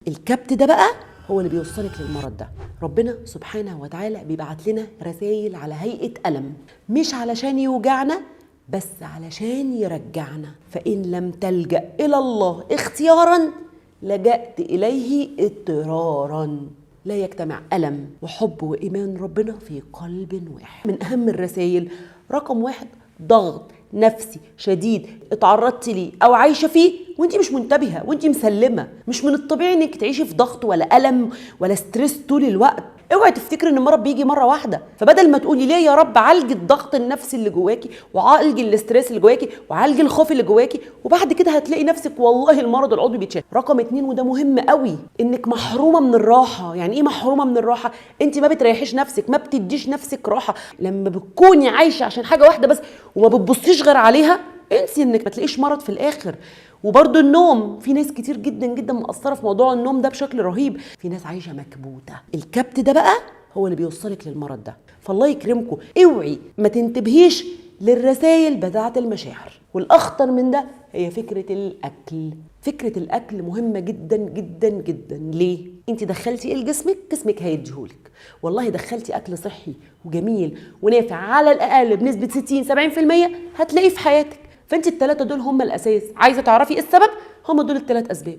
الكبت ده بقى هو اللي بيوصلك للمرض ده. ربنا سبحانه وتعالى بيبعت لنا رسائل على هيئة ألم، مش علشان يوجعنا بس علشان يرجعنا. فإن لم تلجأ إلى الله اختيارا لجأت إليه اضطرارا. لا يجتمع ألم وحب وإيمان ربنا في قلب واحد. من أهم الرسائل رقم 1، ضغط نفسي شديد اتعرضتي ليه أو عايشة فيه وانت مش منتبهة وانت مسلمة. مش من الطبيعي انك تعيشي في ضغط ولا ألم ولا stress طول الوقت. اوعي تفتكري ان المرض بيجي مرة واحدة، فبدل ما تقولي ليه يا رب عالجي الضغط النفسي اللي جواكي وعالجي ال stress اللي جواكي وعالجي الخوف اللي جواكي، وبعد كده هتلاقي نفسك والله المرض العضوي بيتشال. رقم 2، وده مهم قوي، انك محرومة من الراحة. يعني ايه محرومة من الراحة؟ انت ما بتريحيش نفسك، ما بتديش نفسك راحة. لما بتكوني عايشه عشان حاجة واحدة بس وما بتبصيش غير عليها، انسي انك ما تلاقيش مرض في الاخر. وبرده النوم، في ناس كتير جدا جدا مقصرة في موضوع النوم ده بشكل رهيب. في ناس عايشه مكبوته. الكبت ده بقى هو اللي بيوصلك للمرض ده. فالله يكرمكم، اوعي ما تنتبهيش للرسائل بتاعه المشاعر. والاخطر من ده هي فكرة الاكل. فكرة الاكل مهمة جدا جدا جدا. ليه؟ انت دخلتي ايه لجسمك؟ جسمك هيديهولك. والله دخلتي اكل صحي وجميل ونافع على الاقل بنسبة 60-70% هتلاقيه في حياتك. فانت الثلاثة دول هم الاساس. عايزه تعرفي ايه السبب؟ هم دول الثلاث اسباب.